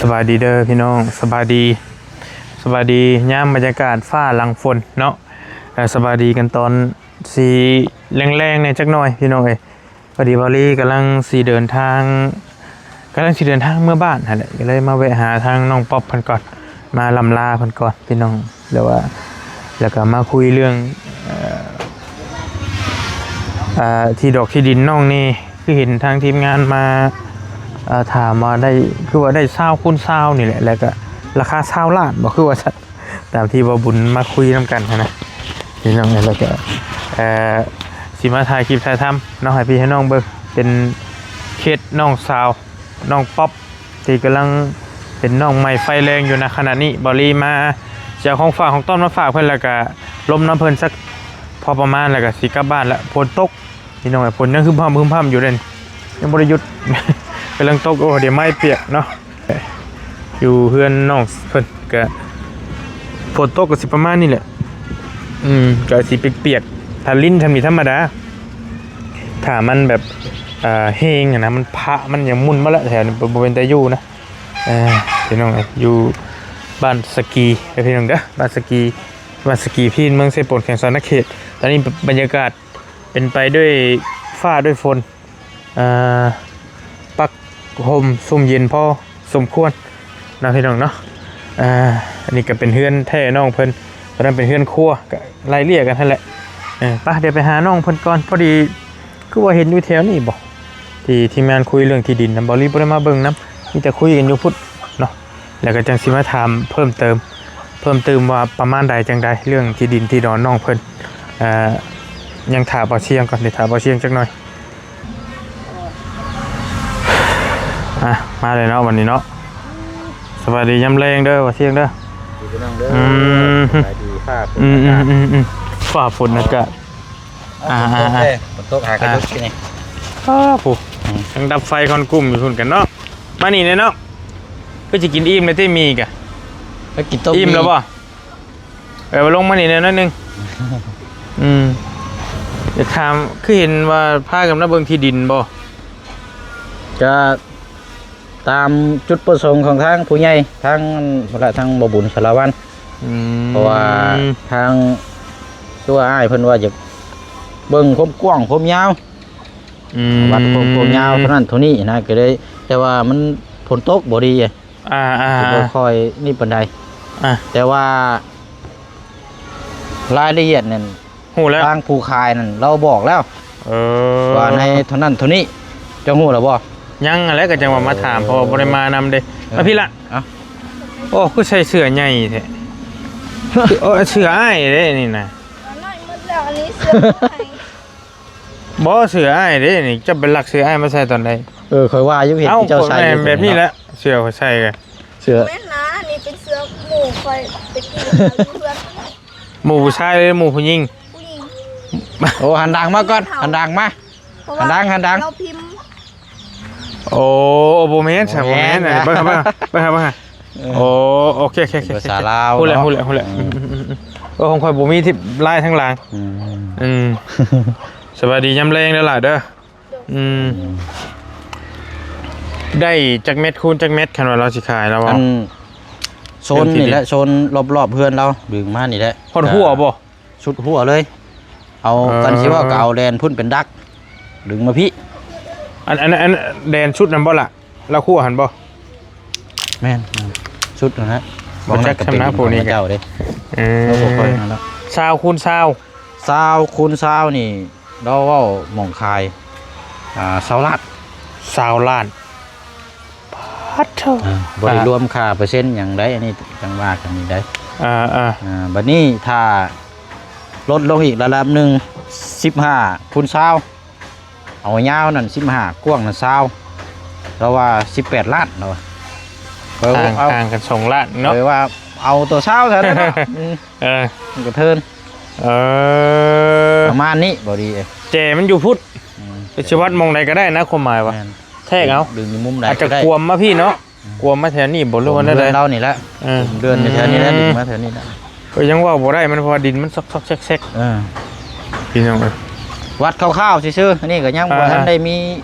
ສະບາຍດີເດີພີ່ນ້ອງ ສະບາຍດີ ສະບາຍດີຍາມບັນຍາກາດຟ້າຫຼັງຝົນເນາະ ແລະ ສະບາຍດີກັນຕອນສີແລງໆແດ່ຈັກໜ່ອຍພີ່ນ້ອງເອີຍ. ພໍດີເບົາລີກຳລັງຊິເດີນທາງ ກຳລັງຊິເດີນທາງເມືອບ້ານຫັ້ນແຫຼະ ກໍເລີຍມາແວະຫາທາງນ້ອງປັອບເພິ່ນກ່ອນ ມາລ່ຳລາເພິ່ນກ່ອນພີ່ນ້ອງ ແລ້ວວ່າ ແລ້ວກໍມາຄຸຍເລື່ອງ ເອີ ເອີ ທີ່ດອກທີ່ດິນນ້ອງນີ້ ຄືເຫັນທາງທີມງານມາ ເອີ ຖາມວ່າໄດ້ ຄືວ່າໄດ້ຊາວຄູນຊາວນີ້ແຫຼະ ແລ້ວກໍລາຄາຊາວລ້ານບໍ່ ຄືວ່າຊັ້ນ ຕາມທີ່ເວົ້າບຸນມາຄຸຍນຳກັນຫັ້ນນະ ພີ່ນ້ອງເອີຍ ແລ້ວກໍ ເອີ ຊິມາຖ່າຍຄລິບຖ່າຍທຳເນາະ ໃຫ້ພີ່ໃຫ້ນ້ອງເບິ່ງ ເປັນເຂດນ້ອງສາວ ນ້ອງປັອບ ທີ່ກຳລັງເປັນນ້ອງໃໝ່ໄຟແລງຢູ່ນະຂະນະນີ້. ເບົາລີມາຊິເອົາຂອງຝາກຂອງຕ້ອນມາຝາກເພິ່ນ ແລ້ວກະລົມນຳເພິ່ນສັກພໍປະມານ ແລ້ວກະຊິກັບບ້ານລະ. ຝົນຕົກພີ່ນ້ອງເອີຍ ຝົນຍັງຮຶມພຳຮຶມພຳຢູ່ເດ້ ຍັງບໍ່ໄດ້ຢຸດ ກຳລັງຕົກ. ໂອ້ ດຽວໄມ້ປຽກເນາະ. ຢູ່ເຮືອນນ້ອງເພິ່ນກະຝົນຕົກກະຊິປະມານນີ້ແຫຼະ ອືມ ກະຊິປຽກໆ ຖ້າລິນທຳນີ້ທຳມະດາ ຖ້າມັນແບບ ເອີ ແຮງຫັ້ນນະ ມັນພະ ມັນຫຍັງໝຸ່ນມາລະ ແຖວນີ້ບໍ່ ບໍ່ເປັນຕາຢູ່ນະ. ເອີ ພີ່ນ້ອງເອີຍ ຢູ່ບ້ານສະກີເດີພີ່ນ້ອງເດີ ບ້ານສະກີ ບ້ານສະກີພີນ ເມືອງເຊໂປນ ແຂວງສະຫວັນນະເຂດ. ຕອນນີ້ບັນຍາກາດເປັນໄປດ້ວຍຟ້າດ້ວຍຝົນ ອ່າ ປັກຮົ່ມຊຸ່ມເຢັນພໍສົມຄວນເນາະ ພີ່ນ້ອງເນາະ. ອ່າ ອັນນີ້ກໍເປັນເຮືອນແທ້ນ້ອງເພິ່ນ ຕອນນັ້ນເປັນເຮືອນຄົວ ກໍໄລ່ເລ່ຍກັນຫັ້ນແຫຼະ. ເອີ ໄປ ດຽວໄປຫານ້ອງເພິ່ນກ່ອນ ພໍດີຄືວ່າເຫັນຢູ່ແຖວນີ້ບໍ່ ທີ່ທີມງານຄຸຍເລື່ອງທີ່ດິນນຳ ເບົາລີບໍ່ໄດ້ມາເບິ່ງນຳ ມີແຕ່ຄຸຍກັນຢູ່ພຸ້ນເນາະ. ແລ້ວກໍຈັ່ງຊິມາຖາມເພີ່ມເຕີມ ເພີ່ມຕື່ມວ່າປະມານໃດຈັ່ງໃດ ເລື່ອງທີ່ດິນທີ່ດອນນ້ອງເພິ່ນ. ເອີ ຍັງຖ້າບ່າວຊຽງກ່ອນ ໄດ້ຖ້າບ່າວຊຽງຈັກໜ່ອຍ. ອ່ະ ມາເລີຍເນາະ ວັນນີ້ເນາະ. ສະບາຍດີຍາມແລງເດີບ່າວຊຽງເດີ. ດີພີ່ນ້ອງເດີ. ອືມ ສະບາຍດີ. ຟ້າຝົນ ອືມ ອາກາດ ອືມ ອືມ ອືມ ຟ້າຝົນອາກາດ. ອ່າ ຝົນຕົກແທ້ ຝົນຕົກຫາກະ ອ່າ ຢຸດທີ່ນີ້. ອ້າ ຜູ້ ອືມ ຍັງດັບໄຟຄອນກຸ້ມຢູ່ພຸ້ນກັນເນາະ. ມານີ້ແດ່ເນາະ ຄືຊິກິນອີ່ມແລ້ວຕິ ມີກະ ໄປກິນຕົ້ມ ອີ່ມແລ້ວບໍ່? ເອີ ລົງມານີ້ແດ່ໜ້ອຍໜຶ່ງ. ອືມ ຢາກຖາມ ຄືເຫັນວ່າພາກັນມາເບິ່ງທີ່ດິນບໍ່? ກະ ຕາມຈຸດປະສົງຂອງທາງຜູ້ໃຫຍ່ ທາງ ພຸ້ນລະ ທາງບໍ່ບຸນສາລະວັນ. ອືມ ເພາະວ່າທາງຕົວອ້າຍເພິ່ນວ່າຢາກເບິ່ງຄວາມກວ້າງຄວາມຍາວ. ອືມ ວັດຄວາມ ຄວາມຍາວເທົ່ານັ້ນເທົ່ານີ້ນະ ກໍເລີຍ ແຕ່ວ່າມັນຝົນຕົກບໍ່ດີ ອ່າໆໆ ກໍບໍ່ຄ່ອຍນີ້ປານໃດ. ອ່າ ແຕ່ວ່າລາຍລະອຽດນັ້ນ ຮູ້ແລ້ວ ທາງຜູ້ຂາຍນັ້ນລາວບອກແລ້ວ. ເອີ ວ່າໃນເທົ່ານັ້ນເທົ່ານີ້ ເຈົ້າຮູ້ແລ້ວບໍ່? ຍັງຫັ້ນແຫຼະ ກໍຈັ່ງວ່າມາຖາມ ເອີ ເພາະວ່າບໍ່ໄດ້ມານຳເດ້. ເອີ ມາພີ້ລະ. ເອົ້າ ໂອ້ ຄືໃສ່ເສື້ອໃຫຍ່ແທ້. ໂອ້ ເສື້ອອ້າຍເດ້ນີ້ນະ. ນ້ອຍໝົດແລ້ວ ອັນນີ້ເສື້ອໃຫຍ່. ບໍ່ ເສື້ອອ້າຍເດ້ນີ້ ເຈົ້າໄປລັກເສື້ອອ້າຍມາໃສ່ຕອນໃດ? ເອີ ຂ້ອຍວ່າຢູ່ ເຫັນເຈົ້າໃສ່ຢູ່ ແບບນີ້ແຫຼະ ເສື້ອຂ້ອຍໃສ່ກະ ເສື້ອ ແມ່ນນະ ອັນນີ້ເປັນເສື້ອໝູ່ຂ້ອຍ ແຕ່ກີ້ຢູ່ເຮືອນ ໝູ່ຜູ້ຊາຍ ຫຼື ໝູ່ຜູ້ຍິງ? ຜູ້ຍິງ. ໂອ້ ຫັນດັງມາກ່ອນ ຫັນດັງມາ ເພາະວ່າ ຫັນດັງ ຫັນດັງ ລາວພິມ. ໂອ້ ບໍ່ແມ່ນຊະ ບໍ່ແມ່ນ ບໍ່ແມ່ນນະ ເບິ່ງ ເບິ່ງ ເບິ່ງ ເບິ່ງ. ເອີ ໂອ້ ໂອເຄ ໂອເຄ ໂອເຄ ພາສາລາວ ຮູ້ແລ້ວ ເນາະ ຮູ້ແລ້ວ ຮູ້ແລ້ວ. ອືມ ເອີ ຂອງຂ້ອຍບໍ່ມີທີ່ລາຍທາງຫຼັງ. ອືມ ອືມ ສະບາຍດີຍາມແລງເດີຫຼ້າເດີ. ອືມ ອືມ ໄດ້ຈັກແມັດຄູນຈັກແມັດ ຄັນວ່າລາວຊິຂາຍລາວວ່າ? ອັນໂຊນນີ້ແຫຼະ ໂຊນລອບໆເຮືອນລາວ ດຶງມານີ້ແຫຼະ. ຮອດຮົ້ວບໍ່? ສຸດຮົ້ວເລີຍ. ເອົາ ເອີ ກັນຊິວ່າກໍເອົາແດນພຸ້ນເປັນດັກ ດຶງມາພີ້. ອັນ ອັນ ອັນແດນສຸດນັ້ນບໍ່ລະ? ລາວຄົວຫັ້ນບໍ່? ແມ່ນ ສຸດຫັ້ນນະ. ບໍ່ຈັກຊຳນະຜູ້ນີ້ ເຈົ້າເດ້. ເອີ ລາວບໍ່ຄ່ອຍຫັ້ນດອກ. ຊາວຄູນຊາວ ຊາວຄູນຊາວນີ້ ລາວເວົ້າໝ່ອງຂາຍ ອ່າ ຊາວລ້ານ. ຊາວລ້ານ ປາດໂທ. ເອີ ບໍ່ໄດ້ລວມຄ່າເປີເຊັນຫຍັງໃດ໋ ອັນນີ້ຈັ່ງວ່າກັນນີ້ໃດ໋. ເອີ ເອີ ອ່າ ບັດນີ້ຖ້າລົດລົງອີກລະດັບໜຶ່ງ ສິບຫ້າຄູນຊາວ ເອົາຍາວນັ້ນສິບຫ້າ ກວ້າງນັ້ນຊາວ ລາວວ່າສິບແປດລ້ານ ລາວວ່າ. ຕ່າງ ຕ່າງກັນສອງລ້ານເນາະ. ເອີ ວ່າເອົາຕົວຊາວແທ້ເນາະ. ອືມ ເອີ ມັນກະເທີນ. ເອີ ປະມານນີ້ ບໍ່ດີ. ແຈມັນຢູ່ພຸ້ນ. ອືມ ໄປຊິວັດໝ່ອງໃດກໍໄດ້ນະ ຄວາມໝາຍວ່າ ແມ່ນ ແທກເອົາ ດຶງຢູ່ມຸມໃດ ອາດຈະກວມມາພີ້ເນາະ. ອືມ ກວມມາແຖວນີ້ບໍ່ ຫຼືວ່າແນວໃດ? ເຮືອນລາວນີ້ແຫຼະ. ເອີ ເດີນແຖວນີ້ແຫຼະ ອືມ ດຶງມາແຖວນີ້ແຫຼະ. ກໍຍັງເວົ້າບໍ່ໄດ້ ມັນ ເພາະວ່າດິນມັນຊອກໆແຊກໆ. ເອີ ພີ່ນ້ອງເອີຍ ວັດຄ່າວໆຊື່ໆ ອັນນີ້ກໍຍັງບໍ່ ອ່າ ທັນໄດ້ມີ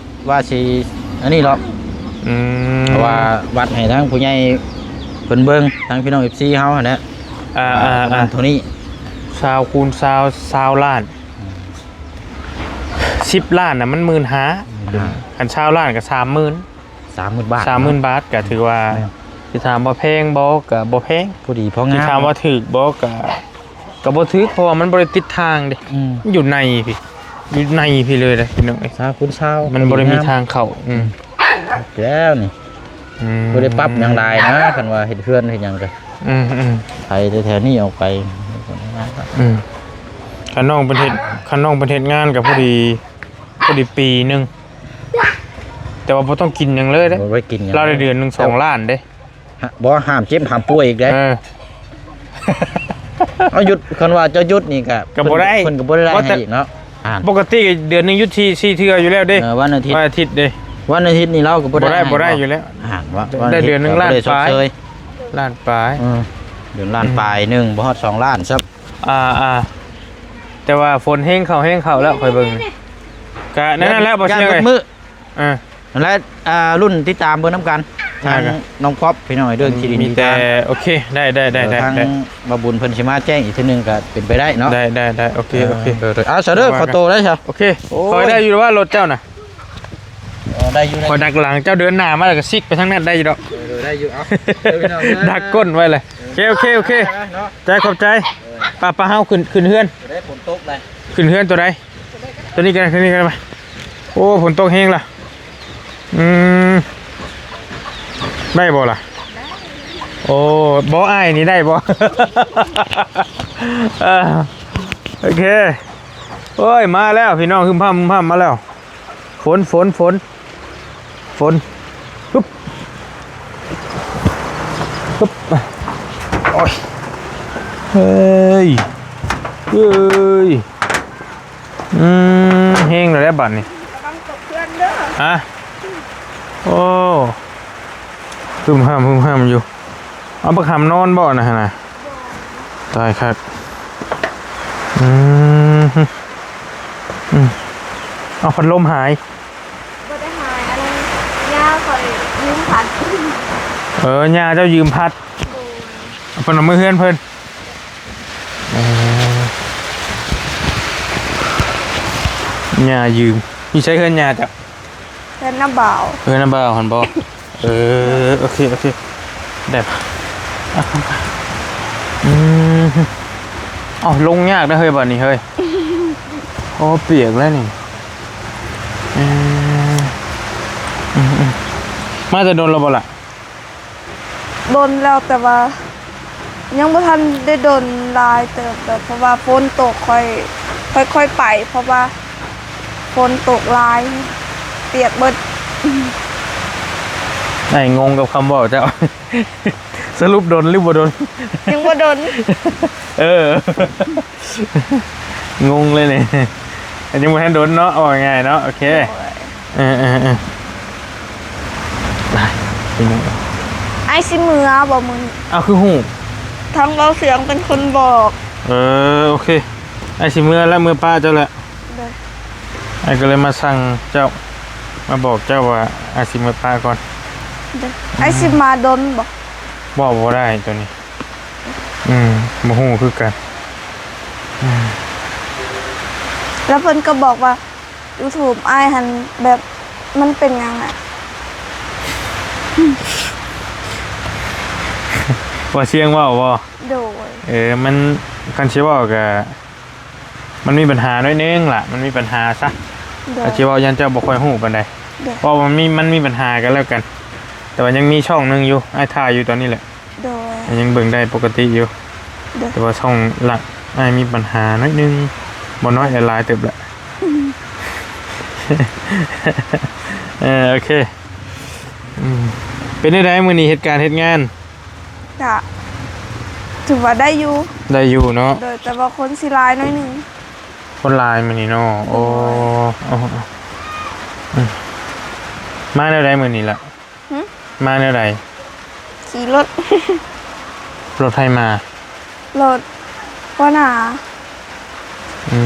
ວ່າຊິອັນນີ້ດອກ. ອືມ ເພາະວ່າວັດໃຫ້ທາງຜູ້ໃຫຍ່ເພິ່ນເບິ່ງ ທາງພີ່ນ້ອງເອັຟຊີເຮົາຫັ້ນແຫຼະ ອ່າ ອ່າ ປະມານເທົ່ານີ້ ຊາວຄູນຊາວ ຊາວລ້ານ ອືມ ສິບລ້ານນະມັນໝື່ນຫ້າ ໝື່ນຫ້າ ຄັນຊາວລ້ານກໍສາມໝື່ນ ສາມໝື່ນບາດ ສາມໝື່ນບາດ ກໍຖືວ່າ ແມ່ນ ຊິຖາມວ່າແພງບໍ່ ກໍບໍ່ແພງ ພໍດີພໍງາມ ຊິຖາມວ່າຖືກບໍ່ ກໍ ກໍບໍ່ຖືກ ເພາະວ່າມັນບໍ່ໄດ້ຕິດທາງເດ້ ອືມ ຢູ່ໃນພີ້ ຢູ່ໃນພີ້ເລີຍເດ້ພີ່ນ້ອງເອີຍ ຊາວຄູນຊາວ ມັນບໍ່ໄດ້ມີທາງເຂົ້າ ອືມ ແລ້ວນີ້ ອືມ ບໍ່ໄດ້ປັບຫຍັງຫຼາຍນະ ຄັນວ່າເຮັດເຮືອນເຮັດຫຍັງກໍ ອືມໆ ໄປແຖວໆນີ້ອອກໄປ ອືມ ຄັນນ້ອງເພິ່ນເຮັດ ຄັນນ້ອງເພິ່ນເຮັດງານກໍພໍດີ ພໍດີປີໜຶ່ງ ແຕ່ວ່າບໍ່ຕ້ອງກິນຫຍັງເລີຍເດ້ ບໍ່ໄດ້ກິນຫຍັງ ລາວໄດ້ເດືອນໜຶ່ງສອງລ້ານເດ້ ຮະ ບໍ່ ຫ້າມເຈັບຫ້າມປ່ວຍອີກເດ້ ເອີ ເອົາຢຸດ ຄັນວ່າເຈົ້າຢຸດນີ້ກໍ ກໍບໍ່ໄດ້ ເພິ່ນກໍບໍ່ໄດ້ໃຫ້ອີກເນາະ ອ່າ ປົກກະຕິເດືອນໜຶ່ງຢຸດສີ່ ສີ່ເທື່ອຢູ່ແລ້ວເດ້ ເອີ ວັນອາທິດ ວັນອາທິດເດ້ ວັນອາທິດນີ້ລາວກໍບໍ່ໄດ້ ບໍ່ໄດ້ ບໍ່ໄດ້ຢູ່ແລ້ວ ອ່າ ໄດ້ເດືອນໜຶ່ງລ້ານປາຍ ລ້ານປາຍ ເອີ ເດືອນລ້ານປາຍໜຶ່ງ ບໍ່ຮອດສອງລ້ານຊ້ຳ ອ່າໆ ແຕ່ວ່າຝົນແຮງເຂົ້າແຮງເຂົ້າແລ້ວ ຂ້ອຍເບິ່ງ ກະນັ້ນແຫຼະ ບໍ່ເຊື່ອເລີຍ ອ່າ ນັ້ນແຫຼະ ອ່າ ລຸ້ນຕິດຕາມເບິ່ງນຳກັນ ທາງນ້ອງພອບ ພີ່ນ້ອງເດີ ທີ່ດິນ ມີແຕ່ ໂອເຄ ໄດ້ ໄດ້ ໄດ້ ເອີ ທາງ ໄດ້ ບ່າວບຸນເພິ່ນຊິມາແຈ້ງອີກເທື່ອໜຶ່ງກໍເປັນໄປໄດ້ເນາະ ໄດ້ ໄດ້ ໄດ້ ໂອເຄ ອ່າ ໂອເຄ ເອີ ເອີ ເອີ ເອົາ ຊະເດີ ຂໍໂຕໄດ້ຊະ ໂອເຄ ໂອ້ຍ ຂ້ອຍໄດ້ຢູ່ວ່າລົດເຈົ້ານະ ເອີ ໄດ້ຢູ່ ຂ້ອຍດັກຫຼັງເຈົ້າ ເດີນໜ້າມາແລ້ວກໍຊິກໄປທາງນັ້ນໄດ້ຢູ່ດອກ ເອີ ໄດ້ຢູ່ ເອົາ ເດີພີ່ນ້ອງເດີ ດັກກົ້ນໄວ້ເລີຍ ໂອເຄ ໂອເຄ ໂອເຄ ເອີ ເນາະ ໃຈຂອບໃຈ ເອີ ໄປ ໄປ ເຮົາຂຶ້ນ ຂຶ້ນເຮືອນ ໄດ້ຝົນຕົກໄດ້ ຂຶ້ນເຮືອນໂຕໃດ ຕົວນີ້ກໍໄດ້ ຕົວນີ້ກໍໄດ້ ໂອ້ ຝົນຕົກແຮງລະ ອືມ ໄດ້ບໍ່ລະ ໄດ້ ໂອ້ ບໍ່ ອ້າຍນີ້ໄດ້ບໍ່ ເອີ ໂອເຄ ໂອ້ຍ ມາແລ້ວພີ່ນ້ອງ ຮຶມພຳ ຮຶມພຳ ມາແລ້ວ ຝົນ ຝົນ ຝົນ ຝົນ ຮຶບ ຮຶບ ໂອ້ຍ ເຮີ້ຍ ເຮີ້ຍ ອືມ ແຮງແລ້ວແຫຼະບາດນີ້ ລະວັງຕົກເພື່ອນເດີ ຮະ ໂອ້ ຮຶມຮຳ ຮຶມຮຳຢູ່ ເອົາບັກຫຳນອນບໍ່ນະຫັ້ນນະ ຕາຍຄັກ ອືມ ອືມ ເອົາພັດລົມຫາຍ ບໍ່ໄດ້ຫາຍ ອັນນັ້ນ ຍ່າຂ້ອຍຢືມພັດ ເອີ ຍ່າເຈົ້າຢືມພັດ ໂດຍ ເພິ່ນເອົາມາເຮືອນເພິ່ນ ເອີ ຍ່າຢືມ ຢູ່ໃສເຮືອນຍ່າເຈົ້າ? ເຮືອນນ້າບ່າວ ເຮືອນນ້າບ່າວຫັ້ນບໍ່? ເອີ ໂອເຄ ໂອເຄ ແບບ ອືມ ເອົ້າ ລົງຍາກເດີເຮີ້ຍ ບາດນີ້ເຮີ້ຍ ໂອ້ ປຽກແລ້ວນີ້ ເອີ ອືມ ມາແຕ່ດົນແລ້ວບໍ່ລະ? ດົນແລ້ວ ແຕ່ວ່າຍັງບໍ່ທັນໄດ້ດົນຫຼາຍເຕີບດອກ ເພາະວ່າຝົນຕົກ ຂ້ອຍ ຄ່ອຍໆໄປ ເພາະວ່າຝົນຕົກຫຼາຍ ປຽກເບິດ ອ້າຍງົງກັບຄຳເວົ້າເຈົ້າ ສະຫຼຸບດົນຫຼືບໍ່ດົນ? ຍັງບໍ່ດົນ ເອີ ງົງເລີຍນີ້ ຍັງບໍ່ທັນດົນເນາະ ເວົ້າງ່າຍໆເນາະ ໂອເຄ ໂດຍ ເອີໆໆ ໄປ ໄປ ອ້າຍຊິເມືອບໍ່ມື້ນີ້? ອ້າວ ຄືຮູ້? ທາງເບົາເສຍງເປັນຄົນບອກ ເອີ ໂອເຄ ອ້າຍຊິເມືອແລ້ວ ເມືອປະເຈົ້າແຫຼະ ໂດຍ ອ້າຍກໍເລີຍມາສັ່ງເຈົ້າ ມາບອກເຈົ້າວ່າອ້າຍຊິເມືອປະກ່ອນ ໂດຍ ອືມ ອ້າຍຊິມາດົນບໍ່? ເວົ້າບໍ່ໄດ້ໂຕນີ້ ອືມ ບໍ່ຮູ້ຄືກັນ ອືມ ແລ້ວເພິ່ນກໍບອກວ່າ ຢູທູບອ້າຍຫັ້ນແບບ ມັນເປັນຫຍັງອະ? ວ່າສຽງເວົ້າບໍ່? ໂດຍ ເອີ ມັນ ຄັນຊິເວົ້າກໍ ມັນມີບັນຫາໜ້ອຍໜຶ່ງລະ ມັນມີບັນຫາຊະ ໂດຍ ຄັນຊິເວົ້າຢ້ານເຈົ້າບໍ່ຄ່ອຍຮູ້ປານໃດ ໂດຍ ເວົ້າວ່າມັນມີ ມັນມີບັນຫາກັນແລ້ວກັນ ແຕ່ວ່າຍັງມີຊ່ອງໜຶ່ງຢູ່ ອ້າຍຖ່າຍຢູ່ຕອນນີ້ແຫຼະ ໂດຍ ຍັງເບິ່ງໄດ້ປົກກະຕິຢູ່ ໂດຍ ແຕ່ວ່າຊ່ອງຫຼັກອ້າຍມີບັນຫາໜ້ອຍໜຶ່ງ ບໍ່ນ້ອຍຫຼາຍເຕີບແຫຼະ ອືມ ເອີ ໂອເຄ ອືມ ເປັນແນວໃດມື້ນີ້ເຮັດການເຮັດງານ? ກະຖືວ່າໄດ້ຢູ່ ໄດ້ຢູ່ເນາະ ໂດຍ ແຕ່ວ່າຄົນຊິຫຼາຍໜ້ອຍໜຶ່ງ ຄົນຫຼາຍມື້ນີ້ເນາະ ໂອ້ ໂດຍ ໂອ້ ອືມ ມາແນວໃດມື້ນີ້ລະ? ຫຶ? ມາແນວໃດ? ຂີ່ລົດ ລົດໃຜມາ? ລົດຫົວໜ້າ ອື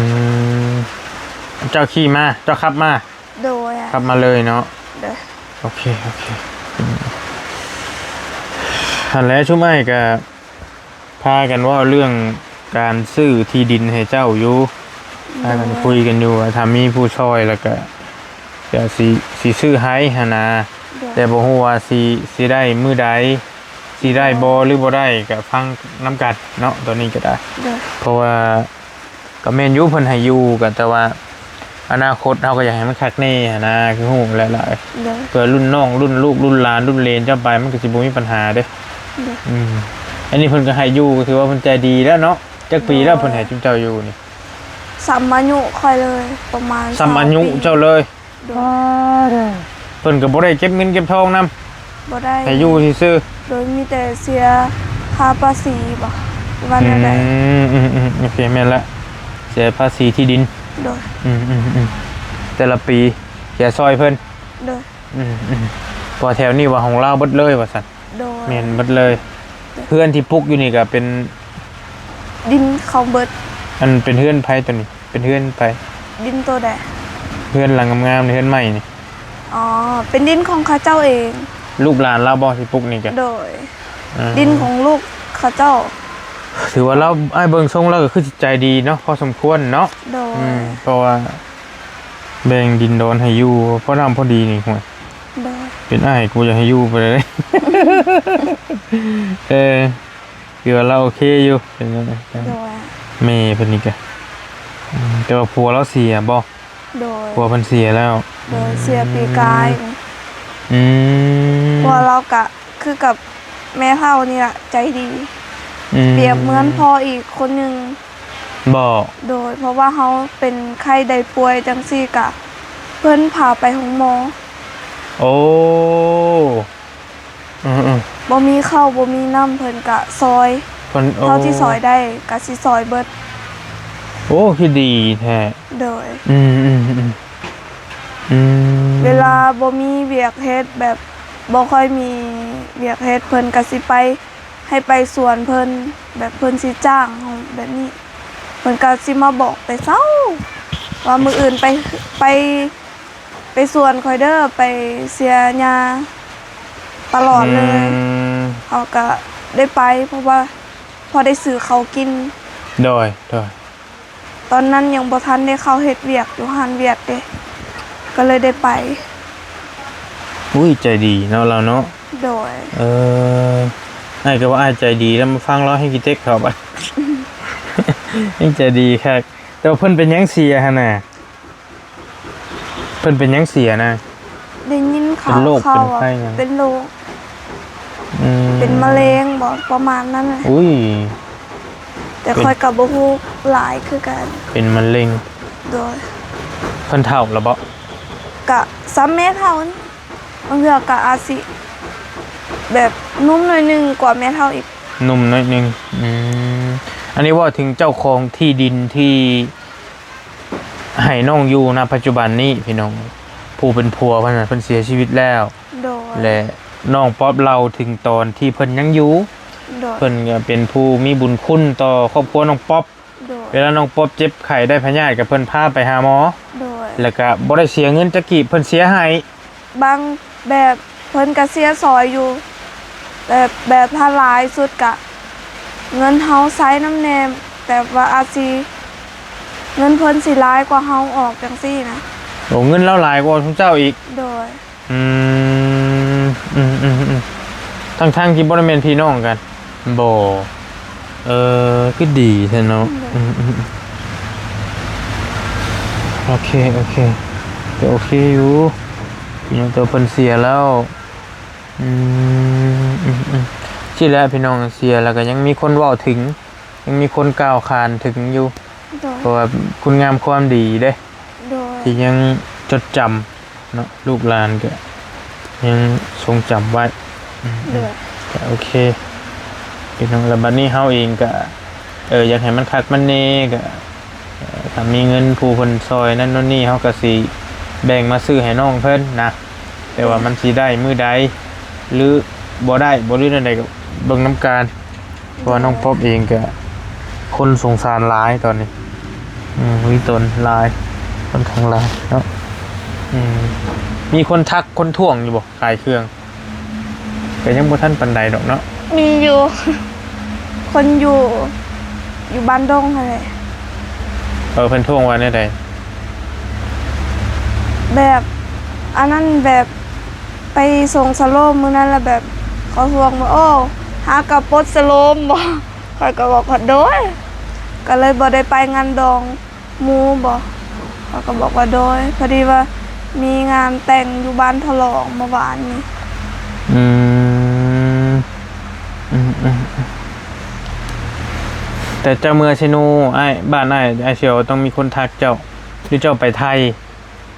ມ ເຈົ້າຂີ່ມາ ເຈົ້າຂັບມາ? ໂດຍ ຂັບມາເລີຍເນາະ ໂດຍ ໂອ້ ໂອເຄ ໂອເຄ ຫັ້ນແຫຼະ ຊຸມອ້າຍກະພາກັນເວົ້າເລື່ອງການຊື້ທີ່ດິນໃຫ້ເຈົ້າຢູ່ ພາກັນຄຸຍກັນຢູ່ວ່າ ຖ້າມີຜູ້ຊ່ອຍແລ້ວກະ ກະຊິ ຊິຊື້ໃຫ້ຫັ້ນນາ ໂດຍ ແຕ່ບໍ່ຮູ້ວ່າຊິ ຊິໄດ້ມື້ໃດ ຊິໄດ້ບໍ່ ໂດຍ ຫຼືບໍ່ໄດ້ ກະຟັງນຳກັນເນາະ ຕອນນີ້ກະໄດ້ ໂດຍ ເພາະວ່າ ກະແມ່ນຢູ່ເພິ່ນໃຫ້ຢູ່ ກະແຕ່ວ່າອະນາຄົດເຮົາກະຢາກໃຫ້ມັນຄັກແນ່ຫັ້ນນາ ຄືຮູ້ແຫຼະຫຼາຍ ໂດຍ ເພື່ອລຸ້ນນ້ອງ ລຸ້ນລູກ ລຸ້ນຫຼານ ລຸ້ນເລນເຈົ້າໄປ ມັນກະຊິບໍ່ມີບັນຫາເດ້ ໂດຍ ອືມ ອັນນີ້ເພິ່ນກະໃຫ້ຢູ່ ກະຖືວ່າເພິ່ນໃຈດີແລ້ວເນາະ ຈັກປີແລ້ວ ໂດຍ ເພິ່ນໃຫ້ຈຸມເຈົ້າຢູ່ນີ້ ສ່ຳອາຍຸຂ້ອຍເລີຍ ປະມານ ສ່ຳອາຍຸ ສາມປີ ເຈົ້າເລີຍ ໂດຍ ເພິ່ນກະບໍ່ໄດ້ເກັບເງິນເກັບທອງນຳ ບໍ່ໄດ້ ໃຫ້ຢູ່ຊື່ໆ ໂດຍ ມີແຕ່ເສຍຄ່າພາສີບໍ ວ່າແນວໃດ ອືມ ອືມ ອືມ ໂອເຄ ແມ່ນລະ ເສຍພາສີທີ່ດິນ ໂດຍ ອືມ ອືມ ອືມ ແຕ່ລະປີ ເສຍຊ່ອຍເພິ່ນ ໂດຍ ອືມ ອືມ ເພາະວ່າແຖວນີ້ວ່າຂອງລາວເບິດເລີຍວ່າຊັ້ນ ໂດຍ ແມ່ນເບິດເລີຍ ເຮືອນທີ່ປຸກຢູ່ນີ້ກະເປັນ ດິນເຂົາເບິດ ອັນເປັນເຮືອນໃຜໂຕນີ້ ເປັນເຮືອນໃຜ ດິນໂຕໃດ ເຮືອນຫຼັງງາມໆ ເຮືອນໃໝ່ນີ້ ອໍ ເປັນດິນຂອງເຂົາເຈົ້າເອງ ລູກຫຼານລາວບໍ່ທີ່ປຸກນີ້ກະ ໂດຍ ອືມ ດິນຂອງລູກເຂົາເຈົ້າ ຖືວ່າລາວ ອ້າຍເບິ່ງຊົງລາວກະຄືຊິໃຈດີເນາະ ພໍສົມຄວນເນາະ ໂດຍ ອືມ ເພາະວ່າແບ່ງດິນດອນໃຫ້ຢູ່ພໍນ້ຳພໍດີນີ້ ໂດຍ ເປັນອ້າຍກະບໍ່ຢາກໃຫ້ຢູ່ປານໃດ ເອີ ຄືວ່າລາວໂອເຄຢູ່ ເປັນຈັ່ງໃດ ໂດຍ ແມ່ເພິ່ນນີ້ກະ ອືມ ແຕ່ວ່າຜົວລາວເສຍບໍ່ ໂດຍ ຜົວເພິ່ນເສຍແລ້ວ ໂດຍ ເສຍປີກາຍ ອືມ ອືມ ຜົວລາວກະຄືກັບແມ່ເຖົ້ານີ້ລະ ໃຈດີ ອືມ ປຽບເໝືອນພໍ່ອີກຄົນໜຶ່ງ ບໍ່ ໂດຍ ເພາະວ່າເຮົາເປັນໄຂ້ໄດ້ປ່ວຍຈັ່ງຊີ້ກະ ເພິ່ນພາໄປໂຮງໝໍ ໂອ້ ອືມໆ ບໍ່ມີເຂົ້າບໍ່ມີນ້ຳ ເພິ່ນກະຊ່ອຍ ເພິ່ນ ໂອ້ ເທົ່າທີ່ຊ່ອຍໄດ້ກະຊິຊ່ອຍເບິດ ໂອ້ ຄືດີແທ້ ໂດຍ ອືມໆ ອືມ ເວລາບໍ່ມີວຽກເຮັດ ແບບບໍ່ຄ່ອຍມີວຽກເຮັດ ເພິ່ນກະຊິໄປ ໃຫ້ໄປສວນເພິ່ນ ແບບເພິ່ນຊິຈ້າງເຮົາແບບນີ້ ເພິ່ນກະຊິມາບອກແຕ່ເຊົ້າ ວ່າມື້ອື່ນໄປ ໄປ ໄປສວນຂ້ອຍເດີ ໄປເຊຍຫຍ້າຕະຫຼອດເລີຍ ອືມ ເຮົາກະໄດ້ໄປ ເພາະວ່າພໍໄດ້ຊື້ເຂົ້າກິນ ໂດຍ ໂດຍ ຕອນນັ້ນຍັງບໍ່ທັນໄດ້ເຂົ້າເຮັດວຽກຢູ່ຮ້ານວຽກເດ້ ກະເລີຍໄດ້ໄປ ອຸ້ຍ ໃຈດີເນາະລາວເນາະ ໂດຍ ເອີ ອ້າຍກະວ່າອ້າຍໃຈດີ ແລ້ວມາຟັງລາວແຮ່ງຂີ້ເຕັກເຂົ້າບາດ ແຮ່ງໃຈດີຄັກ ແຕ່ວ່າເພິ່ນເປັນຫຍັງເສຍຫັ້ນນະ? ເພິ່ນເປັນຫຍັງເສຍນະ? ໄດ້ຍິນຂ່າວ ເປັນໂລກ ເປັນໄຂ້ຫຍັງ? ເປັນໂລກ ອືມ ເປັນມະເຮັງບໍ ປະມານນັ້ນແຫຼະ ອຸ້ຍ ແຕ່ຂ້ອຍກະບໍ່ຮູ້ຫຼາຍຄືກັນ ເປັນມະເຮັງ ໂດຍ ເພິ່ນເຖົ້າແລ້ວບໍ? ກະສ່ຳແມ່ເຖົ້ານີ້ ບາງເທື່ອກະອາດຊິແບບໜຸ່ມໜ້ອຍໜຶ່ງກວ່າແມ່ເຖົ້າອີກ ໜຸ່ມໜ້ອຍໜຶ່ງ ອືມ ອັນນີ້ເວົ້າເຖິງເຈົ້າຂອງທີ່ດິນທີ່ ໃຫ້ນ້ອງຢູ່ນະປັດຈຸບັນນີ້ພີ່ນ້ອງ ຜູ້ເປັນຜົວເພິ່ນນະ ເພິ່ນເສຍຊີວິດແລ້ວ ໂດຍ ແລະ ນ້ອງປັອບເລົ່າເຖິງຕອນທີ່ເພິ່ນຍັງຢູ່ ໂດຍ ເພິ່ນກະເປັນຜູ້ມີບຸນຄຸນຕໍ່ຄອບຄົວນ້ອງປັອບ ໂດຍ ເວລານ້ອງປັອບເຈັບໄຂ້ໄດ້ພະຍາດກະເພິ່ນພາໄປຫາໝໍ ໂດຍ ແລ້ວກະບໍ່ໄດ້ເສຍເງິນຈັກກີບ ເພິ່ນເສຍໃຫ້ ບາງແບບເພິ່ນກະເສຍຊ່ອຍຢູ່ ແບບ ແບບຖ້າຫຼາຍສຸດກະເງິນເຮົາໃຊ້ນຳແດ່ ແບບວ່າອາດຊິເງິນເພິ່ນຊິຫຼາຍກວ່າເຮົາອອກຈັ່ງຊີ້ນະ ໂອ ເງິນລາວຫຼາຍກວ່າຊຸມເຈົ້າອີກ ໂດຍ ອືມ ອືມໆໆ ທັງໆທີ່ບໍ່ໄດ້ແມ່ນພີ່ນ້ອງກັນ ບໍ່ ເອີ ຄືດີແທ້ເນາະ ໂດຍ ອືມໆ ໂອເຄ ໂອເຄ ກະໂອເຄຢູ່ ເປັນຫຍັງໂຕເພິ່ນເສຍແລ້ວ ອືມ ອືມໆ ຊີ້ແຫຼະພີ່ນ້ອງ ເສຍແລ້ວກະຍັງມີຄົນເວົ້າເຖິງ ຍັງມີຄົນກ່າວຂານເຖິງຢູ່ ໂດຍ ເພາະວ່າຄຸນງາມຄວາມດີເດ້ ໂດຍ ທີ່ຍັງຈົດຈຳ ເນາະ ລູກຫຼານກະຍັງຊົງຈຳໄວ້ ອືມ ໂດຍ ກະໂອເຄ ພີ່ນ້ອງ ແລ້ວບັດນີ້ເຮົາເອງກະ ເອີ ຢາກໃຫ້ມັນຄັກມັນແນ່ ກະ ເອີ ຖ້າມີເງິນຜູ້ເພິ່ນຊ່ອຍນັ້ນໂນ່ນນີ້ ເຮົາກະຊິແບ່ງມາຊື້ໃຫ້ນ້ອງເພິ່ນນະ ແຕ່ວ່າມັນຊິໄດ້ມື້ໃດ ຫຼື ບໍ່ໄດ້ ບໍ່ ຫຼື ແນວໃດກະເບິ່ງນຳກັນ ເພາະວ່ານ້ອງປ໊ອບເອງກະຄົນສົງສານຫຼາຍຕອນນີ້ ອືມ ມີຕົນຫຼາຍ ຂ້ອນຂ້າງຫຼາຍເນາະ ອືມ ມີຄົນທັກຄົນທ້ວງຢູ່ບໍ່ ຂາຍເຄື່ອງ? ກໍຍັງບໍ່ທັນປານໃດດອກເນາະ. ມີຢູ່ ຄົນຢູ່ ຢູ່ບ້ານດົງຫັ້ນແຫຼະ. ເອີ ເພິ່ນທ້ວງວ່າແນວໃດ? ແບບ ອັນນັ້ນ ແບບໄປສົ່ງສະໂລມມື້ນັ້ນ ແລ້ວແບບເຂົາທ້ວງວ່າ ໂອ້ ຫາກະປົດສະໂລມບໍ່? ຂ້ອຍກໍບອກວ່າ ໂດຍ. ກໍເລີຍບໍ່ໄດ້ໄປງານດອງ ໝູ່ບໍ? ເຂົາກໍບອກວ່າ ໂດຍ. ພໍດີວ່າມີງານແຕ່ງຢູ່ບ້ານທະຫຼອງເມື່ອວານນີ້. ອືມ ອືມໆໆ ແຕ່ເຈົ້າເມືອເຊໂນ ອ້າຍ ບ້ານອ້າຍ ອ້າຍສຽວ ຕ້ອງມີຄົນທັກເຈົ້າ ຫຼືເຈົ້າໄປໄທ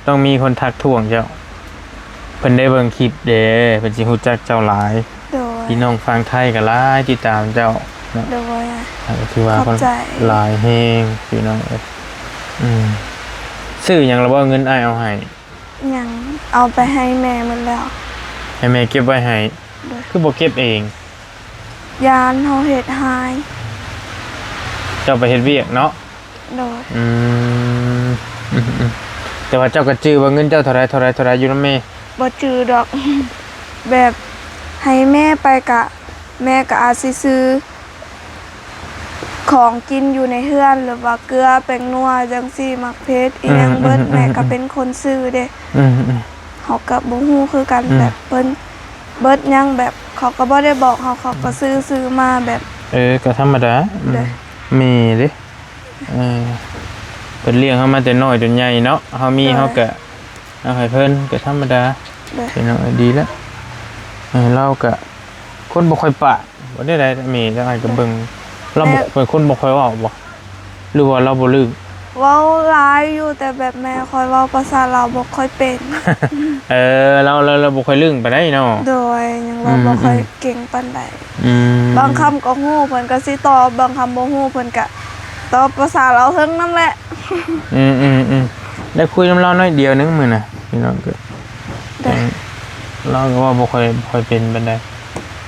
ຕ້ອງມີຄົນທັກທ້ວງເຈົ້າ. ເພິ່ນໄດ້ເບິ່ງຄລິບເດ້ ເພິ່ນຊິຮູ້ຈັກເຈົ້າຫຼາຍ. ໂດຍ. ພີ່ນ້ອງຝັ່ງໄທກໍຫຼາຍຕິດຕາມເຈົ້າເນາະ. ໂດຍ. ກໍຖືວ່າ ຂອບໃຈ ຫຼາຍແຮງພີ່ນ້ອງເອີຍ. ອືມ ຊື້ຫຍັງແລ້ວບໍ່? ເງິນອ້າຍເອົາໃຫ້. ຍັງ ເອົາໄປໃຫ້ແມ່ໝົດແລ້ວ. ໃຫ້ແມ່ເກັບໄວ້ໃຫ້. ໂດຍ. ຄືບໍ່ເກັບເອງ? ຢ້ານເຮົາເຮັດຮ້າຍ. ເຈົ້າໄປເຮັດວຽກເນາະ. ໂດຍ. ອືມ ອືມໆ ແຕ່ວ່າເຈົ້າກໍຈື່ວ່າເງິນເຈົ້າເທົ່າໃດ ເທົ່າໃດ ເທົ່າໃດຢູ່ນຳແມ່? ບໍ່ຈື່ດອກ ແບບໃຫ້ແມ່ໄປກະ ແມ່ກໍອາດຊິຊື້ຂອງກິນຢູ່ໃນເຮືອນ ຫຼືວ່າເກືອ ແປ້ງນົວ ຈັ່ງຊີ້ ໝາກເຜັດ ອີ່ຫຍັງເບິດ. ອືມໆໆໆ ແມ່ກໍເປັນຄົນຊື້ເດ້. ອືມໆ ເຮົາກໍບໍ່ຮູ້ຄືກັນ. ອືມ ແບບເພິ່ນເບິດຫຍັງ ແບບເຂົາກໍບໍ່ໄດ້ບອກເຮົາ ເຂົາກໍຊື້ ຊື້ມາແບບ. ເອີ ກໍທຳມະດາ. ອືມ ໂດຍ. ແມ່ເດ້ ເອີ ເພິ່ນລ້ຽງເຮົາມາແຕ່ນ້ອຍຈົນໃຫຍ່ເນາະ ເຮົາມີ ໂດຍ ເຮົາກະເອົາໃຫ້ເພິ່ນ ກະທຳມະດາ. ໂດຍ. ເປັນຫຍັງ ເອີ ດີແລ້ວ. ເອີ ລາວກະຄົນບໍ່ຄ່ອຍປາກ ບໍ່ໄດ້ໃດແມ່ ຈັ່ງໃດກະເບິ່ງ ລາວບໍ່ ແມ່ ເປັນຄົນບໍ່ຄ່ອຍເວົ້າບໍ່ ຫຼືວ່າລາວບໍ່ລຶ້ງ? ເວົ້າຫຼາຍຢູ່ ແຕ່ແບບແມ່ຂ້ອຍເວົ້າພາສາລາວບໍ່ຄ່ອຍເປັນ. ເອີ ລາວ ລາວ ລາວບໍ່ຄ່ອຍລຶ້ງປານໃດເນາະ. ໂດຍ. ຍັງເວົ້າ ອືມ ບໍ່ຄ່ອຍ ອືມ ເກັ່ງປານໃດ. ອືມ ບາງຄຳກໍຮູ້ ເພິ່ນກໍຊິຕອບ, ບາງຄຳບໍ່ຮູ້ ເພິ່ນກະຕອບພາສາລາວເທິງນັ້ນແຫຼະ. ອືມໆໆ ໄດ້ຄຸຍນຳລາວໜ້ອຍດຽວໜຶ່ງມື້ນະ ພີ່ນ້ອງ. ໂດຍ. ລາວກໍເວົ້າບໍ່ຄ່ອຍ ບໍ່ຄ່ອຍເປັນປານໃດ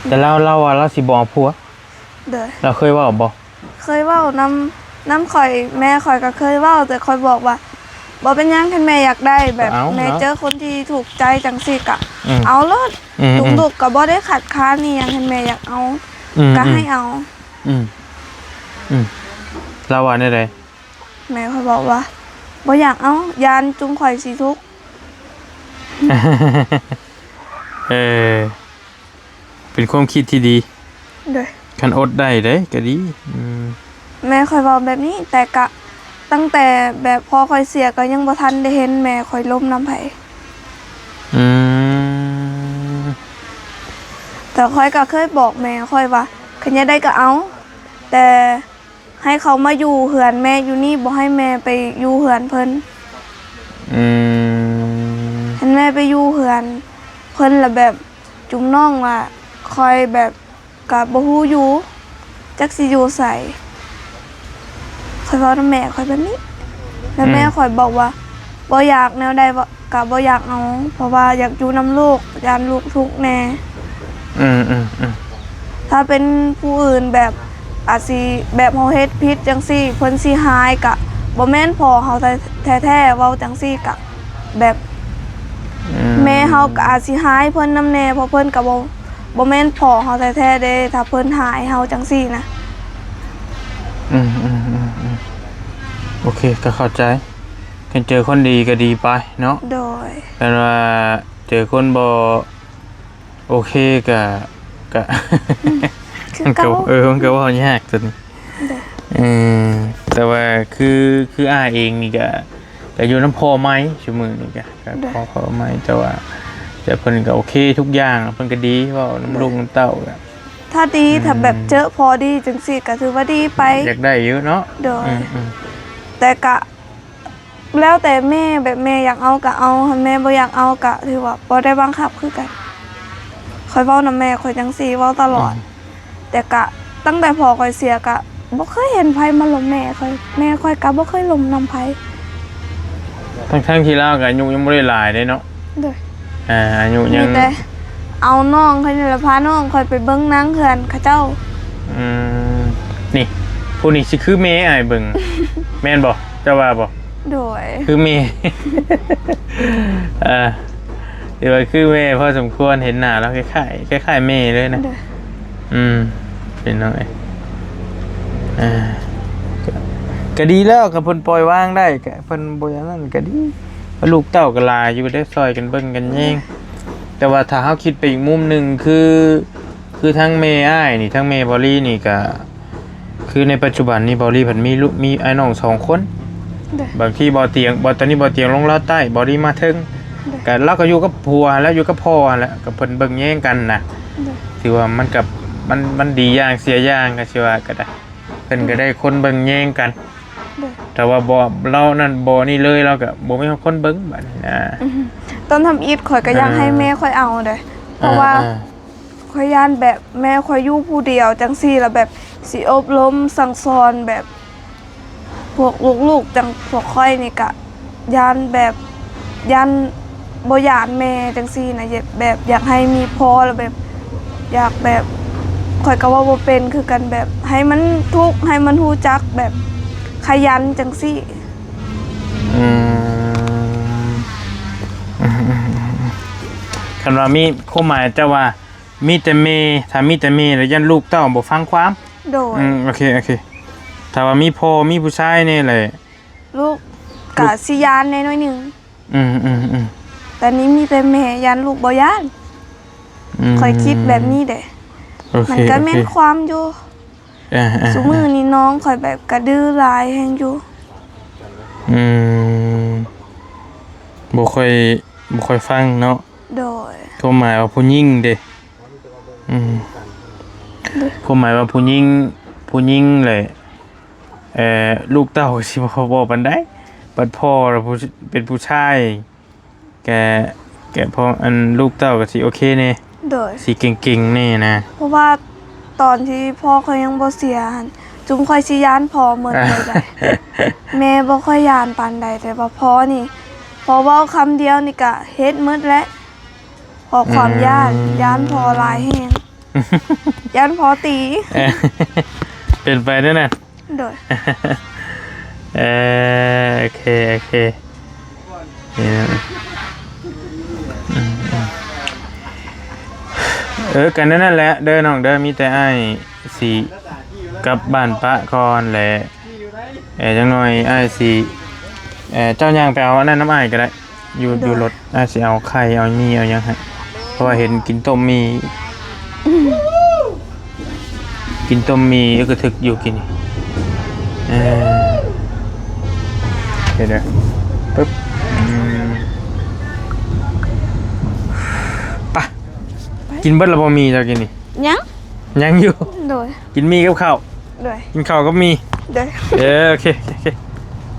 ແຕ່ລາວ ລາວວ່າລາວຊິບໍ່ເອົາຜົວ. ໂດຍ. ລາວເຄີຍເວົ້າບໍ່? ເຄີຍເວົ້ານຳ ນຳຂ້ອຍ ແມ່ຂ້ອຍກໍເຄີຍເວົ້າ ແຕ່ຂ້ອຍບອກວ່າ ບໍ່ເປັນຫຍັງ ຄັນແມ່ຢາກໄດ້ ແບບ ກໍເອົາ ແມ່ເນາະ ເຈີຄົນທີ່ຖືກໃຈຈັ່ງຊີ້ກະ ອືມ ເອົາໂລດ. ອືມໆ ທຸກໆ ກໍບໍ່ໄດ້ຄັດຄ້ານອີ່ຫຍັງ ຄັນແມ່ຢາກເອົາ ອືມໆ ກໍໃຫ້ເອົາ. ອືມ ອືມ ລາວວ່າແນວໃດ? ແມ່ຂ້ອຍບອກວ່າ ບໍ່ຢາກເອົາ ຢ້ານຈຸມຂ້ອຍຊິທຸກ. ເອີ ເປັນຄວາມຄິດທີ່ດີ. ໂດຍ. ຄັນອົດໄດ້ເດ້ກໍດີ. ອືມ ແມ່ຂ້ອຍເວົ້າແບບນີ້ ແຕ່ກະຕັ້ງແຕ່ແບບພໍ່ຂ້ອຍເສຍ ກໍຍັງບໍ່ທັນໄດ້ເຫັນແມ່ຂ້ອຍລົມນຳໃຜ. ອືມ ແຕ່ຂ້ອຍກໍເຄີຍບອກແມ່ຂ້ອຍວ່າ ຄັນຢາກໄດ້ກໍເອົາ ແຕ່ ໃຫ້ເຂົາມາຢູ່ເຮືອນແມ່ຢູ່ນີ້ ບໍ່ໃຫ້ແມ່ໄປຢູ່ເຮືອນເພິ່ນ. ອືມ ຄັນແມ່ໄປຢູ່ເຮືອນເພິ່ນລະແບບຈຸມນ້ອງວ່າ ຂ້ອຍແບບກະບໍ່ຮູ້ຢູ່ ຈັກຊິຢູ່ໃສ. ຂ້ອຍເວົ້ານຳແມ່ຂ້ອຍແບບນີ້ ແລ້ວແມ່ ອືມ ຂ້ອຍບອກວ່າ ບໍ່ຢາກແນວໃດ ກະບໍ່ຢາກເອົາ ເພາະວ່າຢາກຢູ່ນຳລູກ ຢ້ານລູກທຸກແດ່. ອືມໆໆ ຖ້າເປັນຜູ້ອື່ນແບບ ອາດຊິແບບເຮົາເຮັດຜິດຈັ່ງຊີ້ ເພິ່ນຊິຮ້າຍ ກະບໍ່ແມ່ນພໍ່ເຮົາແທ້ໆ ເວົ້າຈັ່ງຊີ້ກະແບບ ອືມ ແມ່ເຮົາກະອາດຊິຮ້າຍເພິ່ນນຳແດ່ ເພາະເພິ່ນກະບໍ່ ບໍ່ແມ່ນພໍ່ເຮົາແທ້ໆເດ້ ຖ້າເພິ່ນຮ້າຍເຮົາຈັ່ງຊີ້ນະ. ອືມໆໆໆ ໂອເຄ ກໍເຂົ້າໃຈ ຄັນເຈີຄົນດີກໍດີໄປເນາະ. ໂດຍ. ຄັນວ່າເຈີຄົນບໍ່ໂອເຄ ກະ ກະ ອືມ ຄືເກົ່າ ມັນກະ ເອີ ມັນກະເວົ້າຍາກຕົວນີ້. ໂດຍ. ເອີ ແຕ່ວ່າຄື ຄືອ້າຍເອງນີ້ກະ ກະຢູ່ນຳພໍ່ໃໝ່ຊຸມື້ນີ້ກະ ກະ ໂດຍ ພໍ່ ພໍ່ໃໝ່ ແຕ່ວ່າ ແຕ່ເພິ່ນກະໂອເຄທຸກຢ່າງ ເພິ່ນກະດີ ເວົ້ານຳ ໂດຍ ລູກນຳເຕົ້າກະ ຖ້າດີ ອືມ ຖ້າແບບເຈີພໍ່ດີຈັ່ງຊີ້ກະຖືວ່າດີໄປ ຢາກໄດ້ຢູ່ເນາະ. ໂດຍ. ອືມໆ ແຕ່ກະ ແລ້ວແຕ່ແມ່ ແບບແມ່ຢາກເອົາກະເອົາ ຄັນແມ່ບໍ່ຢາກເອົາກະຖືວ່າບໍ່ໄດ້ບັງຄັບຄືກັນ. ຂ້ອຍເວົ້ານຳແມ່ຂ້ອຍຈັ່ງຊີ້ ເວົ້າຕະຫຼອດ. ອືມ ແຕ່ກະຕັ້ງແຕ່ພໍ່ຂ້ອຍເສຍກະບໍ່ເຄີຍເຫັນໃຜມາລົມແມ່ຂ້ອຍ ແມ່ຂ້ອຍກະບໍ່ເຄີຍລົມນຳໃຜ ທັງໆທີ່ລາວກະອາຍຸຍັງບໍ່ໄດ້ຫຼາຍເດ້ເນາະ. ໂດຍ. ອ່າ ອາຍຸຍັງ ມີແຕ່ເອົານ້ອງຂ້ອຍນີ້ລະ ພານ້ອງຂ້ອຍໄປເບິ່ງໜັງເຮືອນເຂົາເຈົ້າ. ອືມ ນີ້ ຜູ້ນີ້ຊິຄືແມ່ອ້າຍເບິ່ງ ແມ່ນບໍ່? ເຈົ້າວ່າບໍ່? ໂດຍ. ຄືແມ່ ເອີ ຖືວ່າຄືແມ່ພໍສົມຄວນ ເຫັນໜ້າລາວຄ້າຍໆ ຄ້າຍໆແມ່ເລີຍນະ. ໂດຍ. ອືມ ເປັນຫຍັງເອີຍ? ອ່າ ກະ ກະດີແລ້ວ ຄັນເພິ່ນປ່ອຍວາງໄດ້ ກະເພິ່ນບໍ່ຢ່າງນັ້ນກະດີ. ລູກເຕົ້າກະຫຼາຍຢູ່ເດ້ ຊ່ອຍກັນເບິ່ງກັນແຍງ. ແຕ່ວ່າຖ້າເຮົາຄິດໄປອີກມຸມໜຶ່ງ ຄື ຄືທັງແມ່ອ້າຍນີ້ ທັງແມ່ບອລີນີ້ກະ ຄືໃນປັດຈຸບັນນີ້ ບອລລີເພິ່ນມີລູກ ມີອ້າຍນ້ອງສອງຄົນ. ໂດຍ. ບາງທີບໍ່ຕຽງ ບໍ່ ຕອນນີ້ບໍ່ຕຽງລົງລາວໃຕ້ ບອລລີມາເທິງ. ໂດຍ. ກະລາວກະຢູ່ກັບຜົວຫັ້ນແຫຼະ ຢູ່ກັບພໍ່ຫັ້ນແຫຼະ ກະເພິ່ນເບິ່ງແຍງກັນນະ. ໂດຍ. ຖືວ່າມັນກະ ມັນ ມັນດີຢ່າງເສຍຢ່າງ ກະຊິວ່າກະໄດ້ ເພິ່ນກະໄດ້ຄົນເບິ່ງແຍງກັນ. ໂດຍ. ແຕ່ວ່າບໍ່ ລາວນັ້ນບໍ່ນີ້ເລີຍ ລາວກະບໍ່ມີຄົນເບິ່ງບາດນີ້ນະ. ອືມ ຕອນທຳອິດຂ້ອຍກະຢາກໃຫ້ແມ່ຂ້ອຍເອົາເດ້ ເພາະວ່າ ອ່າ ຂ້ອຍຢ້ານແບບແມ່ຂ້ອຍຢູ່ຜູ້ດຽວຈັ່ງຊີ້ ລະແບບຊິອົບຮົມສັ່ງສອນແບບພວກລູກໆ ຈັ່ງພວກຂ້ອຍນີ້ກະຢ້ານແບບ ຢ້ານ ບໍ່ຢ້ານແມ່ຈັ່ງຊີ້ນະ ແບບຢາກໃຫ້ມີພໍ່ ລະແບບຢາກແບບ ຂ້ອຍກະເວົ້າບໍ່ເປັນຄືກັນ ແບບໃຫ້ມັນທຸກ ໃຫ້ມັນຮູ້ຈັກແບບຂະຫຍັນຈັ່ງຊີ້. ອືມ ຄັນວ່າມີຄວາມໝາຍເຈົ້າວ່າ ມີແຕ່ແມ່ ຖ້າມີແຕ່ແມ່ລະຢ້ານລູກເຕົ້າບໍ່ຟັງຄວາມ. ໂດຍ. ອືມ ໂອເຄ ໂອເຄ. ຖ້າວ່າມີພໍ່ ມີຜູ້ຊາຍແດ່ລະ ລູກກະຊິຢ້ານແດ່ໜ້ອຍໜຶ່ງ. ອືມໆໆ. ແຕ່ນີ້ມີແຕ່ແມ່ ຢ້ານລູກບໍ່ຢ້ານ. ອືມ ຂ້ອຍຄິດແບບນີ້ເດ້. ໂອເຄ ມັນກະແມ່ນ ໂອເຄ ຄວາມຢູ່. ອ່າໆໆ ຊຸມື້ນີ້ນ້ອງຂ້ອຍແບບກະດື້ຫຼາຍແຮງຢູ່. ອືມ ບໍ່ຄ່ອຍ ບໍ່ຄ່ອຍຟັງເນາະ. ໂດຍ. ຄວາມໝາຍວ່າຜູ້ຍິງເດ້. ອືມ ໂດຍ. ຄວາມໝາຍວ່າຜູ້ຍິງ ຜູ້ຍິງແຫຼະ ເອີ ລູກເຕົ້າກະຊິບໍ່ເວົ້າປານໃດ ບັດພໍ່ລະຜູ້ ເປັນຜູ້ຊາຍ ແກ ແກ ພໍ່ ອັນ ລູກເຕົ້າກະຊິໂອເຄແດ່. ໂດຍ. ຊິເກັ່ງໆແດ່ນະ ເພາະວ່າຕອນທີ່ພໍ່ຂ້ອຍຍັງບໍ່ເສຍຫັ້ນ ຈຸມຂ້ອຍຊິຢ້ານພໍ່ໝົດເລີຍໄດ໋. ແມ່ບໍ່ຄ່ອຍຢ້ານປານໃດ ແຕ່ວ່າພໍ່ນີ້ ພໍເວົ້າຄຳດຽວນີ້ກະເຮັດໝົດແຫຼະ ເພາະຄວາມ ອືມ ຢ້ານ ຢ້ານພໍ່ຫຼາຍແຮງ ຢ້ານພໍ່ຕີ. ເປັນໄປແນວນັ້ນ. ໂດຍ. ເອີ ໂອເຄ ໂອເຄ ນີ້ນະ ອືມ ອືມ ເອີ ກະແນວນັ້ນແຫຼະເດີນ້ອງເດີ ມີແຕ່ອ້າຍຊິກັບບ້ານປະກ່ອນແຫຼະ. ເອີ ຈັກໜ່ອຍອ້າຍຊິ ເອີ ເຈົ້າຍ່າງໄປເອົາອັນນັ້ນນຳອ້າຍກະໄດ້. ຢູ່ ໂດຍ ຢູ່ລົດ ອ້າຍຊິເອົາໄຂ່ ເອົາໝີ່ ເອົາຫຍັງໃຫ້ ເພາະວ່າເຫັນກິນຕົ້ມໝີ່ ກິນຕົ້ມໝີ່ ອຶກກະທຶກຢູ່ກິນນີ້. ເອີ ເດີ ປຶບ ອືມ ໄປ ໄປ ກິນເບິດລະບໍ່ໝີ່ເຈົ້າກິນນີ້? ຍັງ ຍັງຢູ່. ໂດຍ. ກິນໝີ່ກັບເຂົ້າ. ໂດຍ. ກິນເຂົ້າກັບໝີ່. ໂດຍ. ເອີ ໂອເຄ ໂອເຄ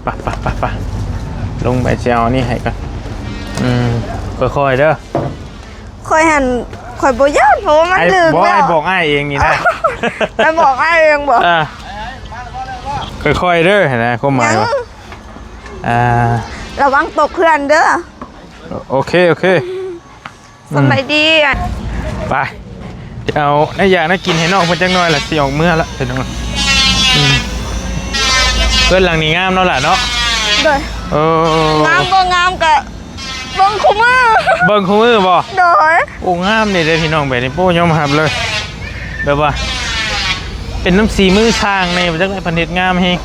ໄປ ໄປ ໄປ ໄປ ລົງໄປຊິເອົາອັນນີ້ໃຫ້ກ່ອນ. ອືມ ຄ່ອຍໆເດີ. ຂ້ອຍຫັ້ນ ຂ້ອຍບໍ່ຢ້ານ ເພາະວ່າມັນ ອ້າຍ ລຶກ ບໍ່ ແລ້ວ ອ້າຍບອກອ້າຍເອງນີ້ນະ. ອ້າຍບອກອ້າຍເອງບໍ? ອ່າ ຄ່ອຍໆເດີຫັ້ນນະ ຄວາມໝາຍວ່າ ຍັງ ອ່າ ລະວັງຕົກເພື່ອນເດີ. ໂອເຄ ໂອເຄ. ສະບາຍດີ. ໄປ ເອົາແນວຢາກແນວກິນໃຫ້ນ້ອງເພິ່ນຈັກໜ່ອຍລະ ຊິອອກເມືອລະ ເພິ່ນວ່າ. ອືມ ເຮືອນຫຼັງນີ້ງາມເນາະຫຼະເນາະ. ໂດຍ. ເອີ ງາມບໍ່ງາມກະເບິ່ງຄູ່ມື້ ເບິ່ງຄູ່ມື້ບໍ? ໂດຍ. ໂອ້ ງາມເດ້ ເດ້ພີ່ນ້ອງ ແບບນີ້ ໂອ້ ຍອມຮັບເລີຍ ແບບວ່າເປັນນຳສີມືຊ່າງແດ່ ບໍ່ຈັກ ເພິ່ນເຮັດງາມແຮງ.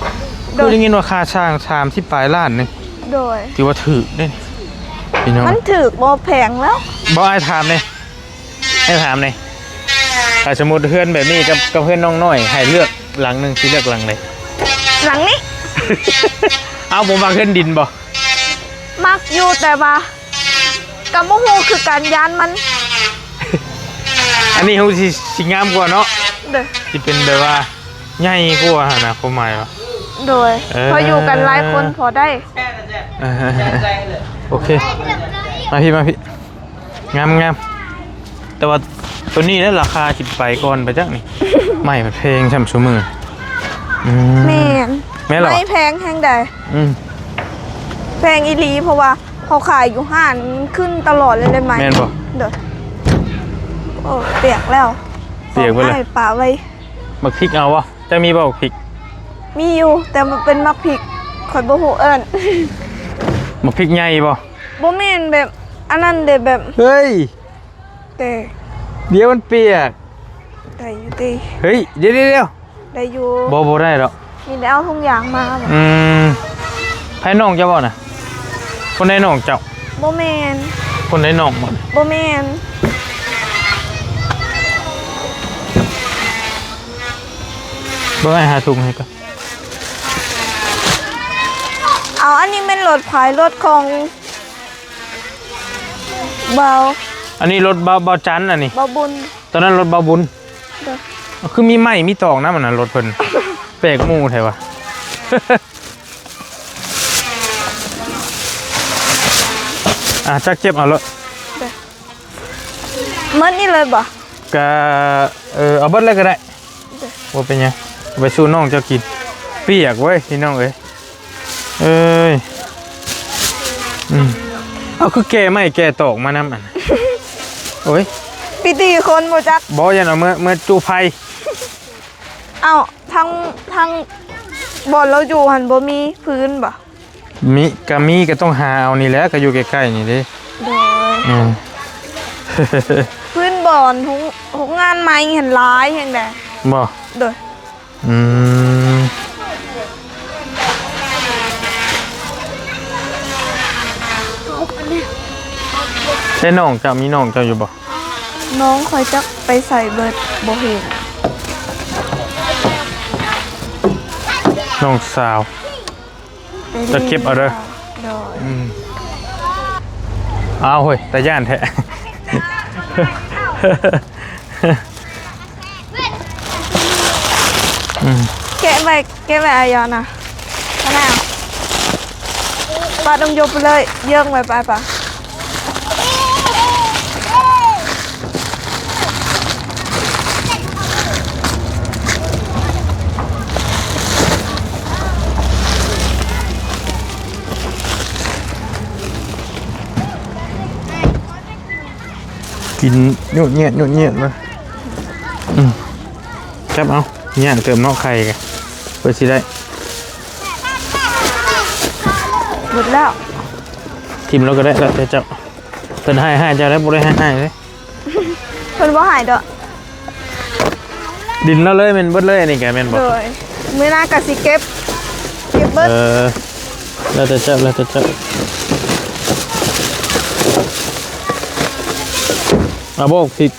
ໂດຍ. ຄືໄດ້ຍິນວ່າຄ່າຊ່າງສາມສິບປາຍລ້ານນີ້. ໂດຍ. ຖືວ່າຖືກເດ້ພີ່ນ້ອງ. ມັນຖືກບໍ່? ແພງແລ້ວ. ບໍ່ ອ້າຍຖາມແດ່ ອ້າຍຖາມແດ່ ຖ້າສົມມຸດເຮືອນແບບນີ້ກັບ ກັບເຮືອນນ້ອງນ້ອຍ ໃຫ້ເລືອກຫຼັງໜຶ່ງ ຊິເລືອກຫຼັງໃດ? ຫຼັງນີ້. ເອົ້າ ບໍ່ມັກເຮືອນດິນບໍ່? ມັກຢູ່ ແຕ່ວ່າກະບໍ່ຮູ້ຄືກັນ ຢ້ານມັນ ອັນນີ້ຮູ້ຊິ ຊິງາມກວ່າເນາະ. ໂດຍ. ຊິເປັນແບບວ່າ ໃຫຍ່ກວ່າຫັ້ນນະ ຄວາມໝາຍວ່າ. ໂດຍ. ເອີ ພໍຢູ່ກັນຫຼາຍຄົນພໍໄດ້. ເອີ ໂອເຄ ມາພີ້ ມາພີ້ ງາມ ງາມ ແຕ່ວ່າໂຕນີ້ແຫຼະລາຄາຊິໄປກ່ອນໄປຈັກນີ້ ໄມ້ມັນແພງຊ່ຳຊຸມື້. ອືມ ແມ່ນ ແມ່ນລະ ໄມ້ແພງແຮງໃດ. ອືມ ແພງອີ່ຫຼີ ເພາະວ່າເຮົາຂາຍຢູ່ຮ້ານ ມັນຂຶ້ນຕະຫຼອດເລີຍໄດ້ໄມ້. ແມ່ນບໍ່? ໂດຍ. ໂອ້ ປຽກແລ້ວ ປຽກເບິດເລີຍ ປະໄວ້ ບັກພິກເອົາບໍ່? ເຈົ້າມີບໍ່ບັກພິກ? ມີຢູ່ ແຕ່ມັນເປັນໝາກພິກ ຂ້ອຍບໍ່ຮູ້ເອີ້ນ. ໝາກພິກໃຫຍ່ບໍ່? ບໍ່ແມ່ນ ແບບ ອັນນັ້ນເດ້ ແບບ ເຮີ້ຍ ແຕ່ ດຽວມັນປຽກ ໄດ້ຢູ່ຕິ? ເຮີ້ຍ ດຽວໆໆ ໄດ້ຢູ່ ບໍ່ ບໍ່ໄດ້ດອກ ມີແຕ່ເອົາຖົງຢາງມາ. ອືມ ໃຜນ້ອງເຈົ້າບໍ່ນະ? ຄົນໃດນ້ອງເຈົ້າ? ບໍ່ແມ່ນ ຄົນໃດນ້ອງບໍ່? ບໍ່ແມ່ນ ເບິ່ງ ອ້າຍຫາຖົງໃຫ້ກ່ອນ. ເອົາ ອັນນີ້ແມ່ນລົດໃຜ? ລົດຂອງບ່າວ ອັນນີ້ລົດບ່າວ ບ່າວຈັນ ອັນນີ້ບ່າວບຸນ ຕອນນັ້ນລົດບ່າວບຸນ. ໂດຍ ຄືມີໄມ້ມີຕອກນຳ ອັນນັ້ນລົດເພິ່ນ ແປກໝູ່ແທ້ວະ. ອ່າ ຈັກເກັບເອົາໂລດ. ໂດຍ ໝົດນີ້ເລີຍບໍ່? ກະ ເອີ ເອົາເບິດເລີຍກໍໄດ້. ໂດຍ ບໍ່ເປັນຫຍັງ ເອົາໄປສູ່ນ້ອງເຈົ້າກິນ. ປຽກເວີຍ ພີ່ນ້ອງເອີຍ. ເອີຍ ອືມ ເອົາ ຄືແກ່ໄມ້ແກ່ຕອກມານຳ ອັນ ໂອ້ຍ ພິທີຄົນບໍ່ຈັກ ບໍ່ ຢ້ານເອົາເມືອ ເມືອຈູ່ໄຟ. ເອົ້າ ທາງ ທາງບ່ອນລາວຢູ່ຫັ້ນບໍ່ມີພື້ນບໍ່? ມີ ກະມີ ກະຕ້ອງຫາເອົານີ້ແຫຼະ ກະຢູ່ໃກ້ໆນີ້ເດ້. ໂດຍ ອືມ ພື້ນບ່ອນໂຮງ ໂຮງງານໄມ້ຫັ້ນຫຼາຍແຮງໃດ. ບໍ່? ໂດຍ ອືມ ແຕ່ນ້ອງເຈົ້າ ມີນ້ອງເຈົ້າຢູ່ບໍ່? ນ້ອງຂ້ອຍຈັກໄປໃສເບິດ ບໍ່ເຫັນ ນ້ອງສາວ. ຈະເກັບເອົາເດີ. ໂດຍ ອືມ ອ້າວ ໂຫຍ ຕາຢ້ານແທ້. ອືມ ເກັບໄວ້ ເກັບໄວ້ ອາຍອນນະ ປະນາວ ປະນ້ອງຍົບໄປເລີຍ ເຢິງໄວ້ ໄປ ໄປ. ກິນຍວດຍຽດ ຍວດຍຽດເລີຍ. ອືມ ຈັບເອົາ ຍາກເຕີບເນາະ ໄຂ່ກະ ເພິ່ນຊິໄດ້ ໝົດແລ້ວ ຖິ້ມແລ້ວກໍໄດ້ ແລ້ວແຕ່ເຈົ້າ. ເພິ່ນໃຫ້ ໃຫ້ເຈົ້າໄດ້ ບໍ່ໄດ້ໃຫ້ ໃຫ້ເດ້. ເພິ່ນບໍ່ໃຫ້ດອກ ດິນລາວເລີຍແມ່ນເບິດເລີຍ ອັນນີ້ກະແມ່ນບໍ່? ໂດຍ ມື້ໜ້າກະຊິເກັບ ເກັບເບິດ. ເອີ ແລ້ວແຕ່ເຈົ້າ ແລ້ວແຕ່ເຈົ້າ. ເອົາບໍ່ ພິກ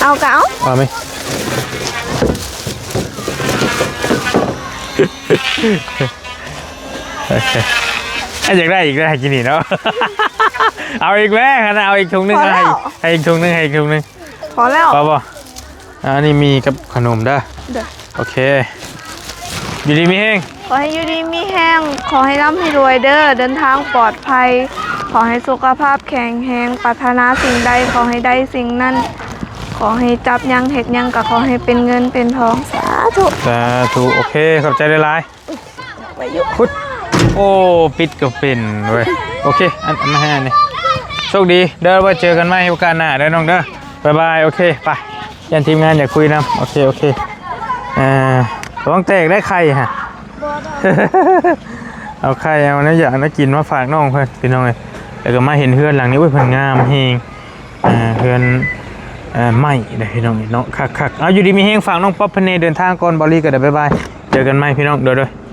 ເອົາກະເອົາ ເອົາແມະ. ໂອເຄ ອັນຢາກໄດ້ອີກແລ້ວ ໃຫ້ກິນນີ້ເນາະ. ເອົາອີກແລ້ວ ເອົາອີກຖົງໜຶ່ງ ພໍແລ້ວ ໃຫ້ ໃຫ້ອີກຖົງໜຶ່ງ ໃຫ້ອີກຖົງໜຶ່ງ. ພໍແລ້ວ ພໍບໍ່? ອ່າ ອັນນີ້ມີກັບຂະໜົມເດີ. ໂດຍ ໂອເຄ ຢູ່ດີມີແຮງ. ຂໍໃຫ້ຢູ່ດີມີແຮງ ຂໍໃຫ້ລ່ຳໃຫ້ລວຍເດີ ເດີນທາງປອດໄພ ຂໍໃຫ້ສຸຂະພາບແຂງແຮງ ປາດຖະໜາສິ່ງໃດ ຂໍໃຫ້ໄດ້ສິ່ງນັ້ນ ຂໍໃຫ້ຈັບຫຍັງເຮັດຫຍັງກໍຂໍໃຫ້ເປັນເງິນເປັນທອງ ສາທຸ ສາທຸ. ໂອເຄ ຂອບໃຈຫຼາຍໆ. ໄວ້ຢູ່ ໂອ້ ປິດກໍເປັນເວີຍ. ໂອເຄ ອັນ ອັນມາໃຫ້ອັນນີ້ ໂຊກດີເດີ ໄວ້ເຈີກັນໃໝ່ໂອກາດໜ້າເດີນ້ອງເດີ. ບາຍບາຍ ໂອເຄ ໄປ ຢ້ານທີມງານຢາກຄຸຍນຳ. ໂອເຄ ໂອເຄ ເອີ ລະວັງແຕກໄດ້ໄຂ່ຫັ້ນ. ເອົາໄຂ່ ເອົາແນວຢາກແນວກິນມາຝາກນ້ອງເພິ່ນ ພີ່ນ້ອງເອີຍ. ແລ້ວກໍມາເຫັນເຮືອນຫຼັງນີ້ ໂອ້ຍ ເພິ່ນງາມແຮງ. ອ່າ ເຮືອນ ເອີ ໄມ້ເດ້ພີ່ນ້ອງເນາະ ຄັກໆ. ເອົາ ຢູ່ດີມີແຮງ ຝາກນ້ອງປັອບເພິ່ນແດ່ ເດີນທາງກ່ອນ ບາວລີກໍໄດ້ ບາຍບາຍ ເຈີກັນໃໝ່ພີ່ນ້ອງ ໂດຍໆ.